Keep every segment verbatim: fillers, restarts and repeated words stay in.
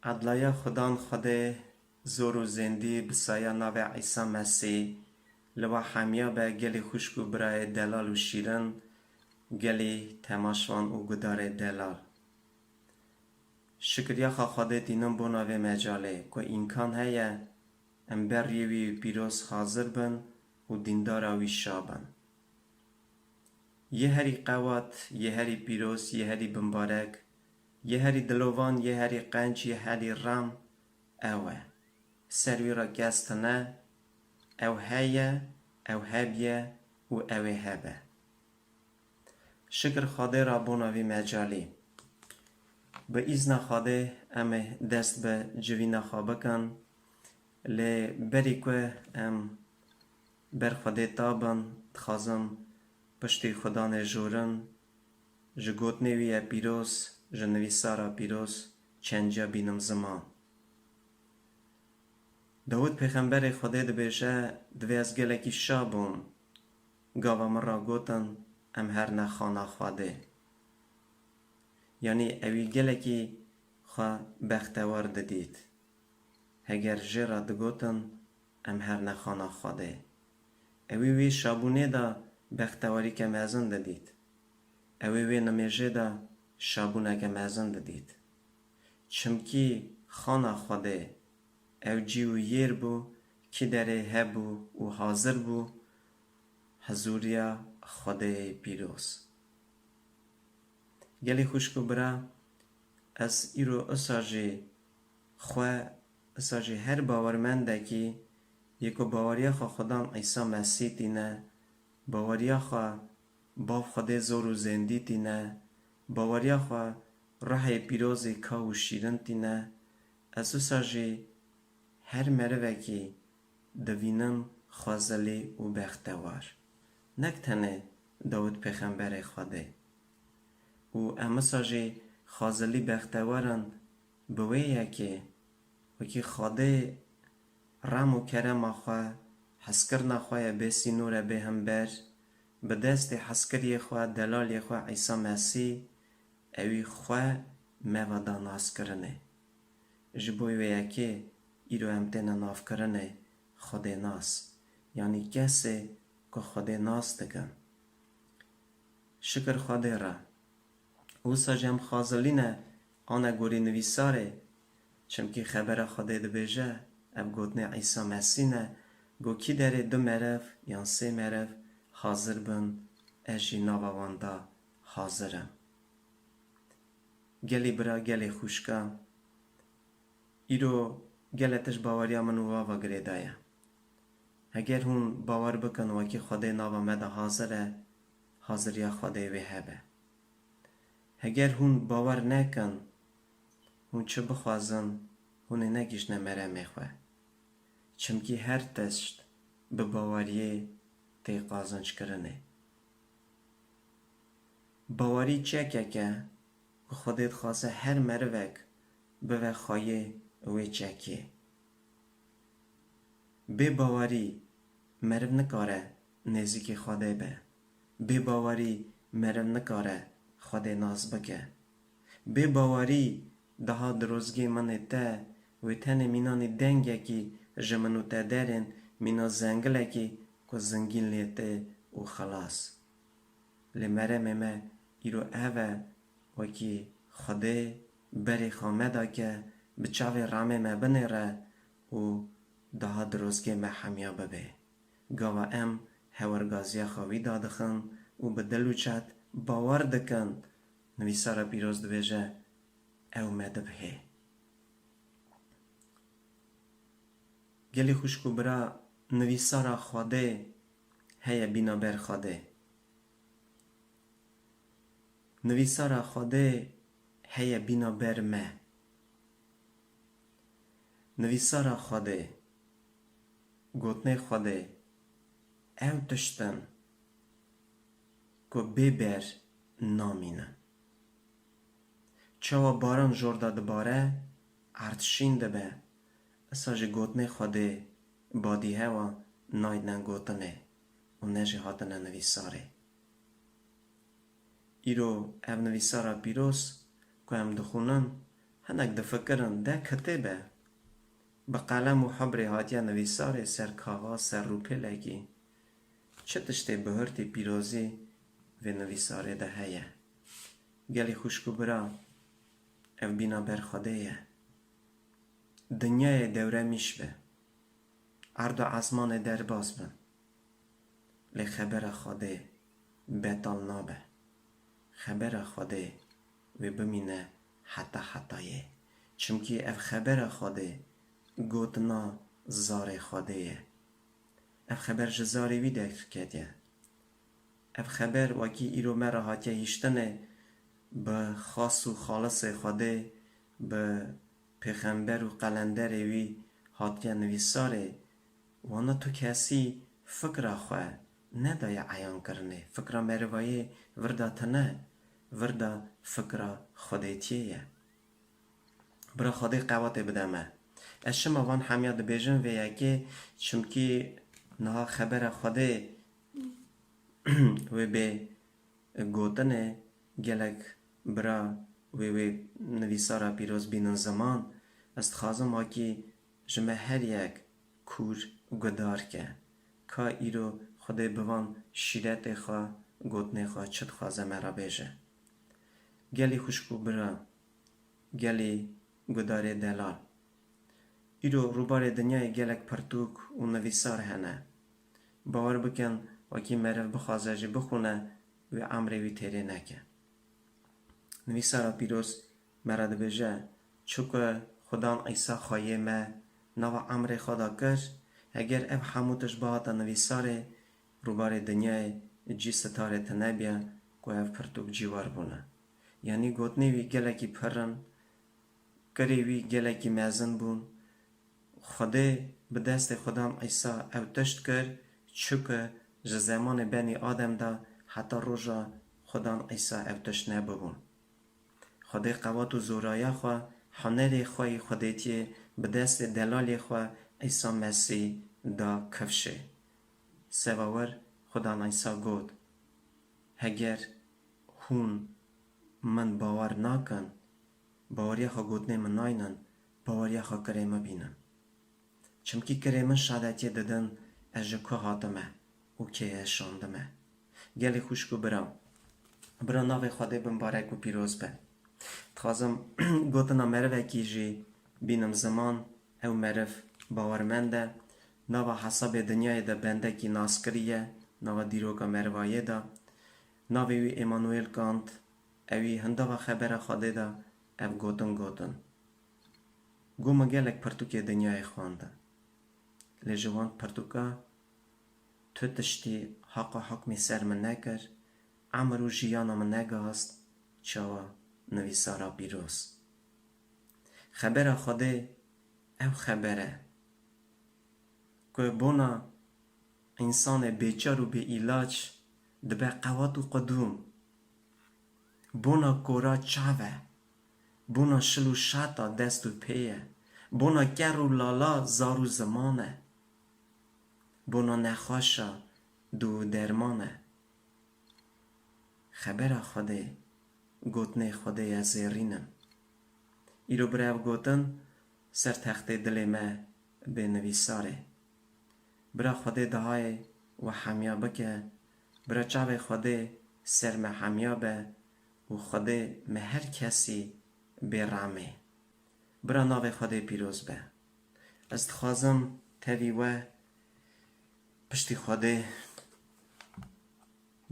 Edlaya Xudan Xwedê zor û zêndî bi saya navê Îsa Mesîh li we hemiya be, gelî xwişk û birayê delal û şîrin, gelî temaşvan û gudarê delal. Şikiriyaxa Xwedê tînin bona vê mecalê ku îmkan heye em ber riyê wî pîroz hazir bin û dîndara wî şa bin. Yê herî qewat, yê herî pîroz, yê herî bimbarek, yê herî dilovan, yê herî qenc, yê herî rem ew e. Ser wî re kes tine, ew heye, ew hebûye û ew ê hebe. Şikir Xwedê re bona vî mecalî. Bi îzna Xwedê em ê dest bi civîna xwe bikin. Lê berî ku em ber Xwedê ta bin, dixwazim piştî Xudanê jorin, ji gotinê wî ye pîroz, ji nivîsara pîroz çend ca bînim ziman. Dawid pêxemberê Xwedê dibêje, divê ez gelekî şa bûm. Gava min re gotin, em herne xana Xwedê. Yanî ewî gelekî xwe bextewar didît. Heger jê re digotin, em herne xana Xwedê. Ewî wê şabûnê de bextewarîke mezin didît. Ewî wê nimêjê de şabûneke mezin didît. Çimkî xana Xwedê, ew cî û yêr bû, kî derê hebû û hazir bû, hizûriya Xwedê pîroz. Gelî xwişk û bira, ez îro isa jî xwe, isa jî her bawermendekî yê ku baweriya xwe Xudan Îsa Mesîh tîne, baweriya xwe Bav Xwedê zor û zêndî tîne, baweriya xwe Ruhê Pîrozê kaw û şîrin tîne, ez wisa jî her merivekî divînim xwezilî û bextewar. Nek tenê Dawid pêxemberê Xwedê. Û em wisa jî xwezilî bextewar in bi wê yekê, wekî Xwedê rem û kerema xwe, hezkirina xwe ye bê sînor e, bê hember, bi destê hezkiriyê xwe, delalê xwe Îsa Mesîh, ewî xwe me ve da naskirinê. Ji bo wê yekê îro em têne navkirinê Xwedênas, yanî kesê ku Xwedê nas dikin. Şikir Xwedê re. Wisa jî em xwezilî ne, anegorî nivîsarê, çimkî xebera Xwedê dibêje, ev gotinê Îsa Mesîh ne, got, kî derê du meriv yan sê meriv hazir bin, ez jî nava wan de hazir im. Gelî bira, gelî xwişka, îro gelek tişt baweriya min û ava girêdaye. Heger hûn bawer bikin wekî Xwedê nava me de hazir e, haziriya Xwedê wê hebe. Heger hûn bawer nekin, hûn çi bixwazin, hûn ê negihîjne meremê xwe. Çimkî her tişt bi baweriyê tê qazinckirinê. Bawerî çekek e ku Xwedê dixwaze her merivek bibe xweyê wê çekê. Bê bawerî meriv nikare nêzîkî Xwedê be. Bê bawerî meriv nikare Xwedê nas bike. Bê bawerî daha dirozgê min ê te, wê tenê mînanî dengekî ji min û te derên, mîna zengilekî ku zingîn lê tê û xilas. Lê meremê me îro ev e, wekî Xwedê berê xwe me dake, bi çavê ramê me binêre û daha dirozgê me hemiya bibe. Gava em hewergaziya xwe wî dadixin û bi dil û çet bawer dikin, nivîsara pîroz dibêje, ew me dibihê. Gelî xwişk û bira, nivîsara Xwedê heye bîna ber Xwedê. Nivîsara Xwedê heye bîna ber me. Nivîsara Xwedê, gotinê Xwedê, ew tişt in ku bê ber namînin. Çawa baran jor de dibare, erd şîn dibe, isa jî gotinê Xwedê badî hewa nayne gotinê û ne jî hatine nivîsarê. Îro ev nivîsara pîroz ku em dixwînin, Hinek difikirin, de kitêb e, bi qelem û hibrê hatiye nivîsarê ser kaxaz, ser rûpêlekî. Çi tiştê bihurtî pîrozî vê nivîsarê de heye? Gelî xwişk û bira, ev bîna ber Xwedê ye. Dinyayê dewremîş be, erd û esmanê derbas bin, lê xebera Xwedê betal nabe. Xebera Xwedê wê bimîne heta hetayê. Çimkî ev xebera Xwedê gotina zarê Xwedê ye. Ev xeber ji zarê wî derketiye. Ev xeber wekî îro me re hatiye hiştinê, bi xas û xalisê Xwedê, bi pêxember û qelenderê wî hatiye nivîsarê. Wana tu kesî fikra xwe nedaye eyankirinê. Fikra merivayê virda tune, virda fikra xwedêtiyê ye. Bira Xwedê qewatê bide me. Ez şima van hemiya dibêjim vê yekê, çimkî niha xebera Xwedê wê bê gotinê, gelek bira wê wê nivîsara pîroz bînin ziman. Ez dixwazim wakî ji me her yek kûr guhdar ke, ka îro Xwedê bi van şîretê xwe, gotinê xwe çi dixwaze me re bêje. Gelî xwişk û bira, gelî guhdarê delal. Îro rûbarê dinyayê gelek pirtûk û nivîsar hene. Bawer bikin, wekî meriv bixwaze jî bixwîne, wê emrê wî têrê neke. Nivîsara pîroz me re dibêje, çuke Xudan Îsa xweyê me nava emrê xwe de kir, heger ev hemû tişt bihata nivîsarê, rûbarê dinyayê cî sitarê tune biya ku ev pirtûk cîwar bûne. Yanî gotinê wî gelekî pir in, kirê wî gelekî mezin bûn. Xwedê bi destê Xudan Îsa ew tişt kir, çuke ji zemanê benî Adem de heta roja Xudan Îsa ev tişt nebûbûn. Xwedê qewat û zoraya xwe, hunerê xwe yê xwedêtiyê bi destê delalê xwe Îsa Mesîh da kifşê. Seva wir Xudan Îsa got, heger hûn min bawer nakin, baweriya xwe gotinê min naynin, baweriya xwe kirê min bînin. Çimkî kirê min şadetiyê didin ez ji ku hatime û kê ez şandime. Gelî xwişk û bira, bira navê Xwedê bimbarek û pîroz be. Dixwazim gotina merivekî jî bînim ziman, ew meriv bawermend e. Nava hesabê dinyayê de bendekî naskirî ye, nava dîroka merivayê de. Navê wî Emmanuel Kant, ewî hindava xebera Xwedê de ev gotin gotin. Got, min gelek pirtûkê dinyayê xwendin. Lê ji wan pirtûka tu tiştî haqa hukmî ser min nekir, emir û jiyana min negihast çawa nivîsara pîroz. Xebera Xwedê ew xeber e ku bona însanê bêçar û bêîlac dibe qewat û qudûm. Bona kora çav e, bona şil û şeta dest û pê ye, bona ker û lala zar û ziman e, bona nexweşa dû û derman e. Xebera Xwedê, gotinê Xwedê ye zêrîn in. Îro bira ev gotin ser textê dilê me bê nivîsarê. Bira Xwedê dahayê we hemiya bike, bira çavê Xwedê ser me hemiya be û Xwedê me her kesî bê rehmê. Bira navê Xwedê pîroz be. Ez dixwazim tevî we piştî Xwedê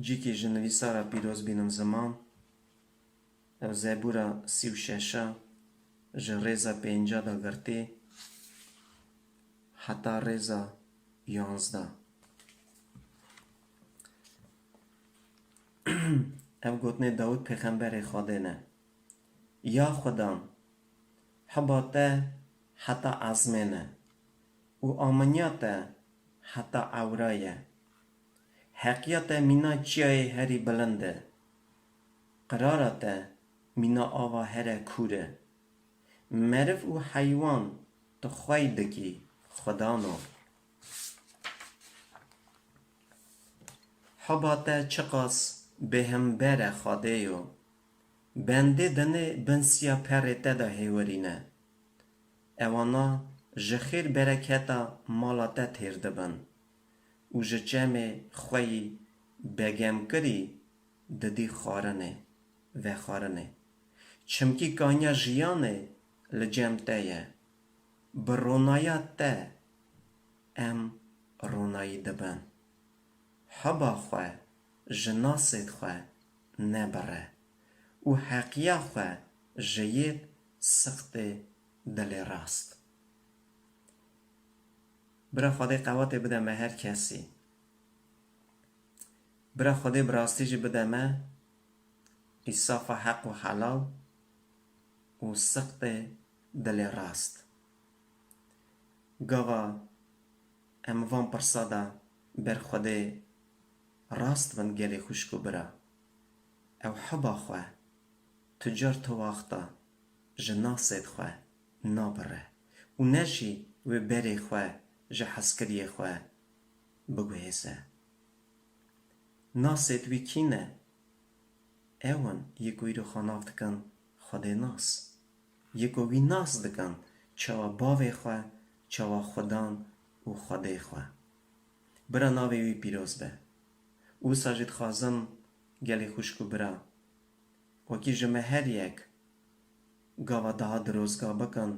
cîkî ji nivîsara pîroz bînim ziman. Ev Zebûra sî û şeş a ji rêza pênca de girtî heta rêza yanzdeh. Ev gotinê Dawûd pêxemberê Xwedê ne. Ya Xudan, hiba te heta ezmên e û aminiya te heta ewra ye. Heqiya te mîna çiyayê herî bilind e. Qirara te mîna ava here kûr e. Meriv û heywan tu xwey dikî, Xwedano. Hiba te çiqas bêhember e, Xwedêyo. Bendê dinê bin siya perê te de hêwerîne. Ewana ji xêr bereketa mala te têr dibin û ji çemê xwe yî begemkirî didî xwarinê, vexwarinê. Çimkî kanya jiyanê li cem te ye. Bi ronaya te em ronayî dibin. Heba xwe ji nasêd xwe nebire û heqiya xwe ji yêd siqtê dilê rast. Bira Xwedê qewatê bide me her kesî. Bira Xwedê bi rastî jî bide me îsafa heq û helal û siqtê dilê rast. Gava em van pirsa de ber Xwedê rast bin gelê xwişk û bira. Ew heba xwe tu car tu waxta ji nasêd xwe nabire û ne jî wê berê xwe ji hezkiriyê xwe biguhêze. Nasêd wî kî ne? Ew in yê ku îro xwe nav dikin Xwedê nas. Yê ku wî nas dikin çawa bavê xwe, çawa Xudan û Xwedê xwe. Bira navê wî pîroz be. Wisa jî dixwazim gelê xwişk û bira, wekî ji me her yek gava daha dirozga bikin,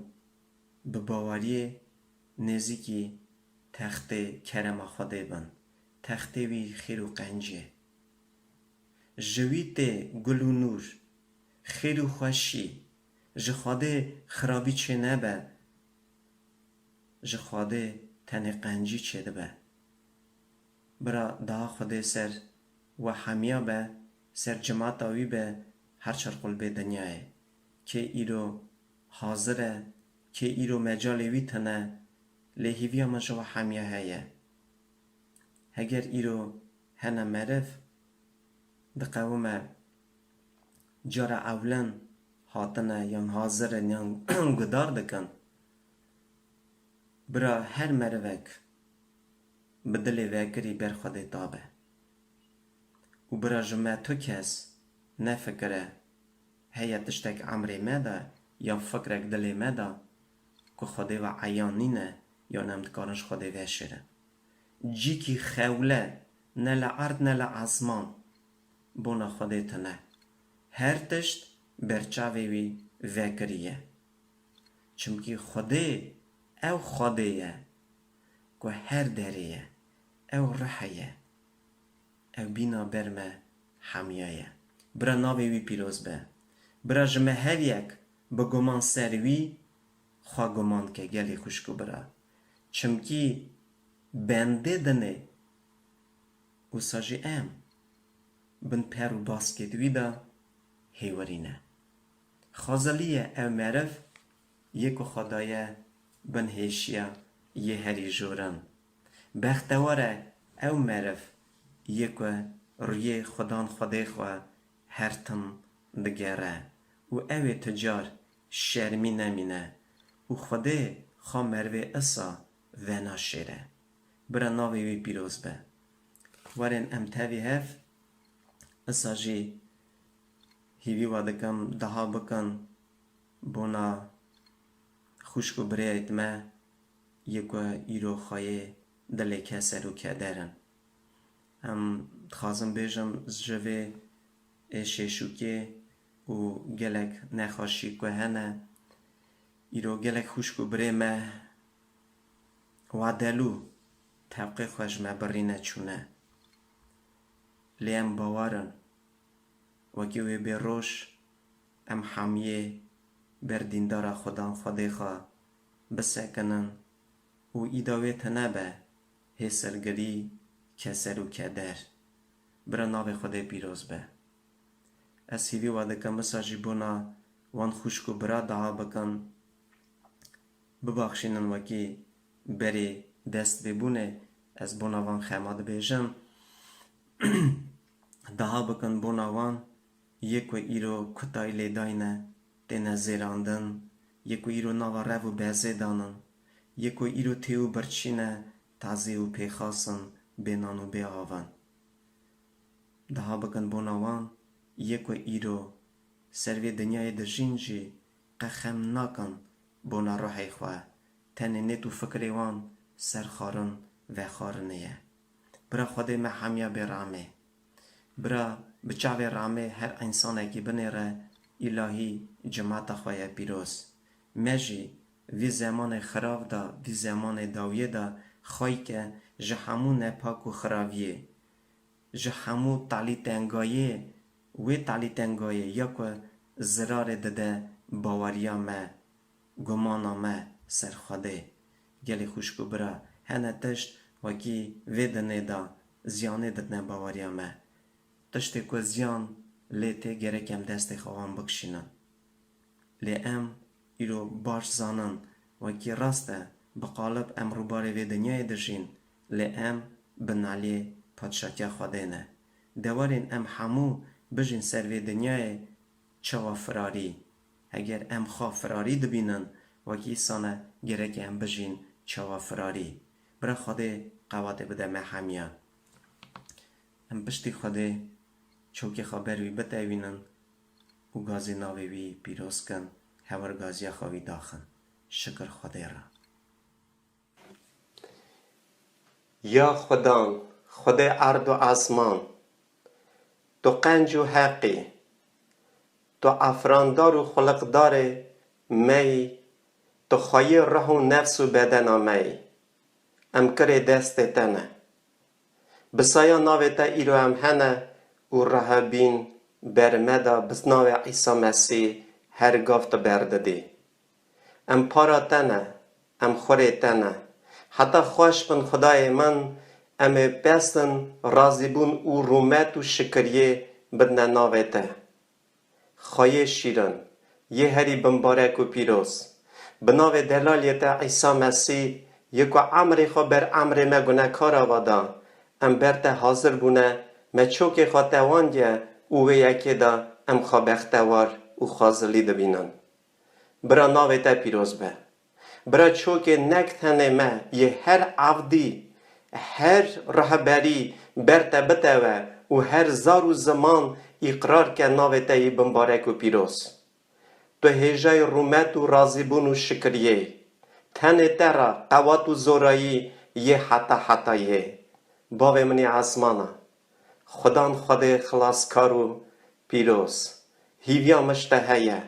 bi baweriyê nêzîkî textê kerema Xwedê bin, textê wî xêr û qencê. Ji wî tê gul û nûr, xêr û xweşî, ji Xwedê xirabî çênebe, ji Xwedê tenê qencî çêdibe. Bira daha Xwedê ser we hemiya be, ser cimata wî be, her çar qulbê dinyayê. Kê îro hazir e, kê îro mecalê wî tune, lê hîviya min ji we hemiya heye. Heger îro hene meriv, diqewime cara ewlen hatine yan hazir in yan guhdar dikin, bira her merivek bi dilê vekirî ber Xwedê tabe. Û bira ji me tu kes nefikire, heye tiştek emrê me de ya fikrek dilê me de ku Xwedê ve eyan nîne yan em dikarin ji Xwedê veşêrin. Cîkî xewle ne li erd ne li esman bona Xwedê tune. Her tişt ber çavê wî vekirî ye. Çimkî Xwedê, ew Xwedê ye ku her derê ye, ew rihê ye, ew bîna ber me hemiya ye. Bira navê wî pîroz be. Bira ji me her yek bi guman ser wî xwe guman ke gelê xwişk û bira. Çimkî bendê dinê Wisa jî em bin per û baskêt wî de hêwerî ne. Xwezilî ye ew meriv yê ku Xwe daye bin hêşiya yê herî jorin. Bextewar e ew meriv yê ku rûyê Xudan Xwedê xwe her tim digere û ew ê tu car şermî nemîne û Xwedê xwe merivê isa venaşêre. Bira navê wî pîroz be. Werin em tevî hev, isa jî hîvî we dikim, daha bikin bona xwişk û birêt me yê ku îro xweyê dilê keser û keder in. Em dixwazim bêjim ji vê ê şêşûkê û gelek nexweşî ku hene, îro gelek xwişk û birê me wadelû tevqê xwe ji me birîne çûne. Lê em bawer in, wekî wê bê roj em hemiyê ber dîndara Xudan Xwedê xwe bisekinin û îda wê tune be hêsirgirî, keser û keder. Bira navê Xwedê pîroz be. Ez hîvî we dikim, wisa jî bona wan xwişk û bira daha bikin, bibaxşînin wekî berê dest pê bûnê, ez bona van xema dibêjim. Daha bikin bona wan yê ku îro kutayî lê dayne, têne zêrandin, yê ku îro nava rev û bezê danin, yê ku îro tê û birçî ne, tazî û pêxas in, bê nan û bê av in. Daha bikin bona wan yê ku îro ser vê dinyayê dijîn jî qe xem nakin bona ruhê xwe. Tenê nêt û fikrê wan ser xwarin vexwarinê ye. Bira Xwedê me hemiya bê ramê. Bira bi çavê ramê her însanekî binêre îlahî cimata xwe ye pîroz. Me jî vî zemanê xirav de, vî zemanê dawiyê de xwey ke ji hemû nepak û xiraviyê, ji hemû talîtengayê, wê talîtengayê ya ku zirarê dide baweriya me, gumana me ser Xwedê. Gelê xwişk û bira, hene tişt wekî vê dinê de ziyanê didine baweriya me. Tiştê ku ziyan lê tê gerek em destê xwe wan bikişînin. Lê em îro baş zanin, wekî rast e, bi qalib em rûbarê vê dinyayê dijîn, lê em bi nalê padşatiya Xwedê ne. De werin em hemû bijîn ser vê dinyayê çawa firarî. Heger em xwe firarî dibînin, wekî îsane gerek em bijîn çawa firarî. Bira Xwedê qewatê bide me hemiya. Em piştî Xwedê çokê xwe ber wî bitewînin û gazê navê wî pîroz kin, hewer gaziya xwe wî daxin. Şikir Xwedê re. Ya Xudan, Xwedê erd û esman, tu qenc û heq î, tu efrandar û xuliqdarê me yî, tu xweyê ruh û nefs û bedena me yî. Em kirê destê te ne. Bi saya navê te îro em hene û rehebîn ber me de bi navê Îsa Mesîh her gav tu berdidî. Em para te ne, em xurê te ne. Heta xweş bin Xwedayê min, em ê pestin razîbûn û rûmet û şikiriyê bidine navê te. Xweyê şîrin, yê herî bimbarek û pîroz. Bi navê delalê te Îsa Mesîh, yê ku emrê xwe ber emrê me gunekara ve da, em ber te hazir bûne, me çokê xwe tewandiye û wê yekê de em xwe bextewar û xwezilî dibînin. Bira navê te pîroz be. Bira çokê nek tenê me yê her evdî, her rehberî ber te bitewe û her zar û ziman îqrar ke navê te yî bimbarek û pîroz. Tu hêjayî rûmet û razîbûn û şikiriyê. Tenê te re qewat û zorayî yê heta hetayê. Bavê min ê esmana, Xudan Xwedê xilaskar û pîroz, hîviya min ji te heye.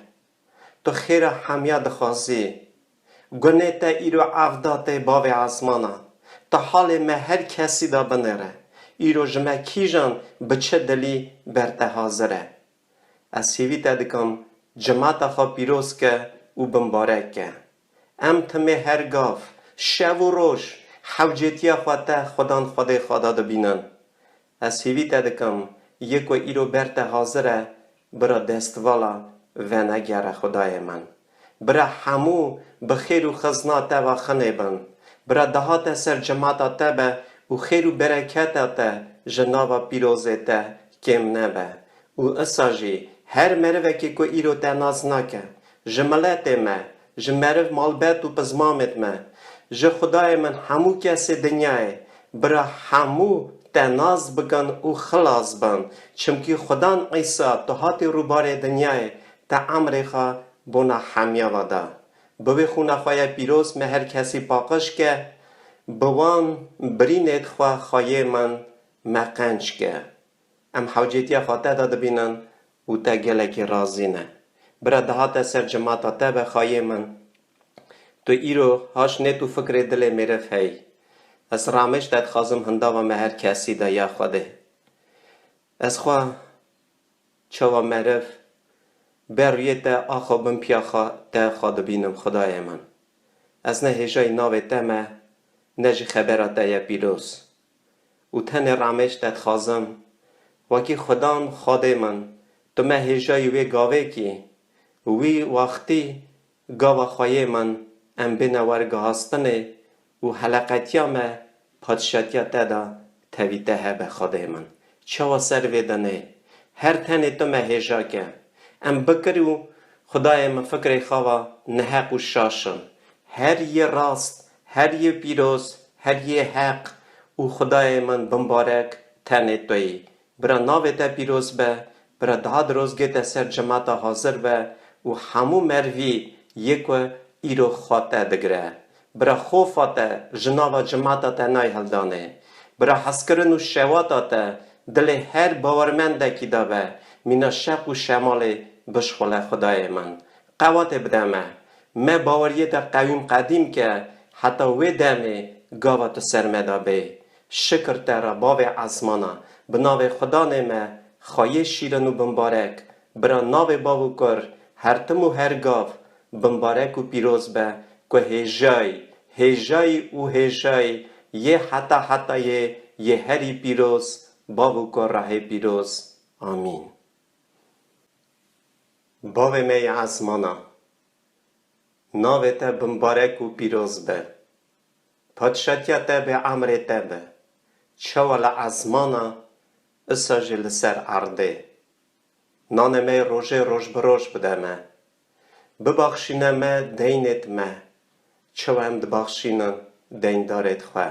Tu xêra hemiya dixwazî. Gunê te îro evda tê bavê esmana. Tu halê me her kesî de binêre. Îro ji me kîjan bi çi dilî ber te hazir e. Ez hîvî te dikim, cimata xwe pîroz ke û bimbarek ke. Em timê her gav, şev û roj, hewcêtiya xwe te Xudan Xwedê xwe de dibînin. Ez hîvî te dikim, yê ku îro ber te hazir e, bira destvala venegere Xwedayê min. Bira hemû bi xêr û xizna te ve xinê bin. Bira daha te ser cimata te be û xêr û bereketa te ji nava pîrozê te kêm nebe. Û isa jî her merivekê ku îro te nas nake, ji miletê me, ji meriv malbet û pizmamêt me, ji Xwedayê min hemû kesê dinyayê, bira hemû te nas bikin û xilas bin. Çimkî Xudan Îsa tu hatî rûbarê dinyayê, te emrê xwe bona hemiya ve da. Bi wê xûna xwe ya pîroz me her kesî paqij ke, bi wan birînêt xwe xweyê min me qenc ke. Em hewcêtiya xwe te de dibînin û te gelekî razî ne. Bira daha te ser cimata te be xweyê min. Tu îro haş nêt û fikrê dilê mêriv hey. Ez ramêj te dixwazim hindava me her kesî de ya Xwedê. Ez xwe çawa meriv ber rûyê te axa bin piya xwe te xwe dibînim Xwedayê min. Ez ne hêjayî navê te me, ne jî xebera te ye pîroz. Û tenê ramêj te dixwazim, wekî Xudan Xwedê min, tu me hêjayî wê gavê kî, wî wextî gava xweyê min em bêne wergihastinê û heleqetiya me padşatiya te de tevî te hebe Xwedê min. Çawa ser vê dinê? Her tenê tu me hêja ke. Em bikir û Xwedayê min fikrê xwe ve neheq û şaş in. Her yê rast, her yê pîroz, her yê heq û Xwedayê min bimbarek tenê tu yî. Bira navê te pîroz be Bira daha dirozgê te ser cemata hazir be û hemû mervî yê ku îro xwe te digire. Bira xofa te ji nava cemata te nayê hildanê. Bira hezkirin û şewata te dilê her bawermendekî de be, mîna şeq û şemalê bişxule Xwedayê min. Qewatê bide me. Me baweriyê te qewîm qedîm ke heta wê demê gava tu ser me de bê. Şikir te re bavê ezmana, bi navê Xudanê me, xweyê şîrin û bimbarek, bira navê bav û kur, her tim û her gav, bimbarek û pîroz be, ku hêjayî, hêjayî û hêjayî yê heta hetayê yê herî pîroz, bav û kur re hê pîroz. Amîn. Bavê me yê ezmana, navê te bimbarek û pîroz be. Padşatiya te be, emrê te be. Çawa li ezmana, isa jî li ser erdê. Nanê me yê rojê roj bi roj bide me. Bibaxşîne me deynêt me, çawa em dibaxşînin deyndarêt xwe.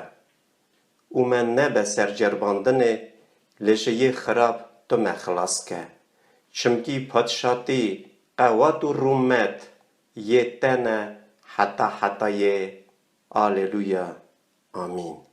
Û me nebe ser ceribandinê, lê ji yê xirab tu me xilas ke. Çimkî padşatî, qewat û rûmet yê te ne heta hetayê. Aleluya. Amîn.